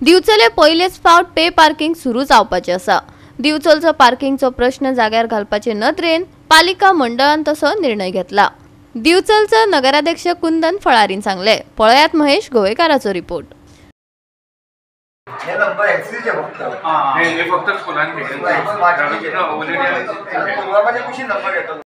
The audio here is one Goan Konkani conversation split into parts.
दिवचले पयलेच फावट पे पार्किंग सुरू जावपाचें आसा. दिवचलचो पार्किंगचो प्रश्न जाग्यार घालपाचे नदरेन पालिका मंडळान तसो निर्णय घेतला. दिवचलचो नगराध्यक्ष कुंदन फळारीन सांगले. पळयात महेश गोवेकाराचो रिपोर्ट. हे नंबर एक्सीचे फक्त हे फक्त स्कुलान नंबर येतो.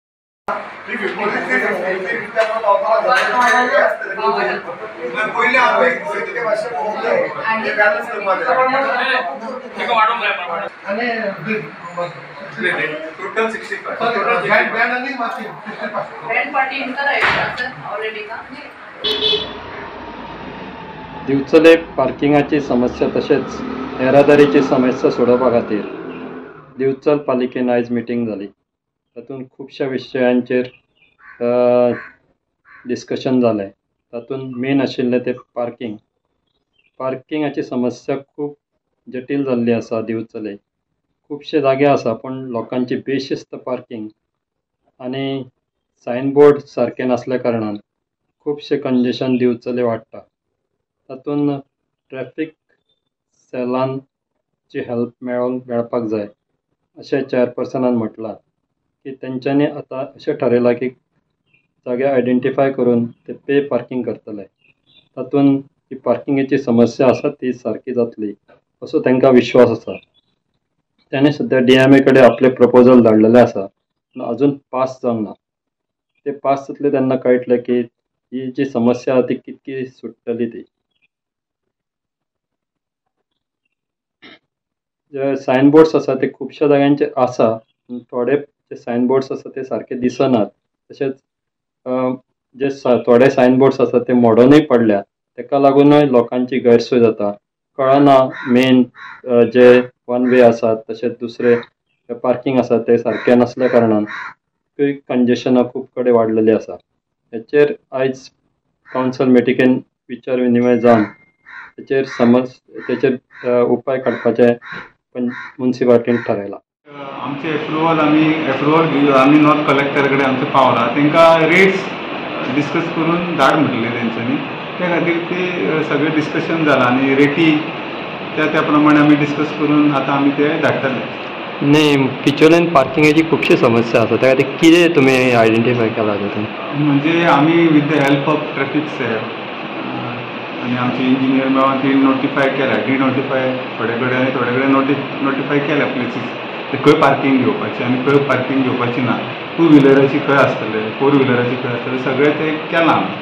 टोटल 65. दिवचले पार्किंगाची समस्या तशेंच येरादारीची समस्या सोडोवपा खातीर दिवचल पालिकेन आयज मिटींग जाली. तातूंत खुबश्या विशयांचेर डिस्कशन जालें. तातूंत मेन आशिल्लें तें पार्किंग. पार्किंगाची समस्या खूब जटील जाल्ली आसा. दिवचले खुबशे जागे आसा पूण लोकांची बेशिस्त पार्किंग आनी सायनबोर्ड सारकें नासल्या कारणान खुबशें कंजेशन दिवचले वाडटा. तातूंत ट्रॅफीक सेलांची हेल्प मेळपाक जाय अशें चेअरपर्सनान म्हटलां की तेंच्यांनी आतां अशें ठरयलां की जागे आयडेंटिफाय करून ते पे पार्किंग करतले. तातूंत ही पार्किंगेची समस्या आसा ती सारकी जातली असो तांकां विश्वास आसा. ताणें सद्या DMA कडेन आपलें प्रपोजल धाडलेलें आसा पूण अजून पास जावंक ना. ते पास जातले तेन्ना कळटलें की ही जी समस्या आसा ती कितकी सुट्टली ती. जे सायनबोर्ड्स आसा ते खुबश्या जाग्यांचेर आसा, थोडे जे सायनबोर्ड्स आसा ते सारके दिसनात. तशेंच जे थोडे सायनबोर्ड्स आसा ते मोडोनूय पडल्या, ताका लागूनय लोकांची गैरसोय जाता. कळना मेन जे वन वे आसात तशेंच दुसरे पार्किंग आसा ते सारके नासल्या कारणान कंजेशनां खूब कडेन वाडलेली आसा. हेचेर आयज कावन्सिल मिटिंगेन विचार विनिमय जावन तेचेर तेचेर उपाय काडपाचें मुन्सिपालिटीन ठरयलां. आमचे एप्रुवल आमी एप्रुवल आमी नॉर्थ कलेक्टर कडेन आमचें पावलां. तांकां रेट्स डिस्कस करून धाड म्हटलें तेंच्यांनी. त्या खातीर ते सगळें डिस्कशन जालां आनी रेटी त्या त्या प्रमाणे आमी डिस्कस करून आतां आमी ते धाडटले. न्ही, बिचोलेन पार्किंगेची खुबशी समस्या आसा, त्या खातीर कितें तुमी आयडेंटिफाय केलां तितून? म्हणजे आमी with the help of traffic cell आनी आमचे इंजिनियर मेळोन ती नोटिफाय केल्या, डिनोटिफाय थोडे कडेन आनी थोडे कडेन नोटिफाय केल्या प्लेसीस ते खंय पार्किंग घेवपाची आनी खंय पार्किंग घेवपाची ना, टू व्हिलराची खंय आसतले, फोर व्हिलराची खंय आसतले, सगळें तें केलां आमी.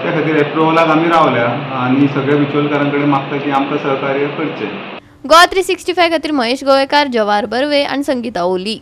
त्या खातीर एप्रुवलाक आमी रावल्या आनी सगळ्या बिचोलकारां कडेन मागता की आमकां सहकार्य करचें. गोवा 365 खातीर महेश गोवेकार, जवाहर बर्वे आनी संगीता ओली.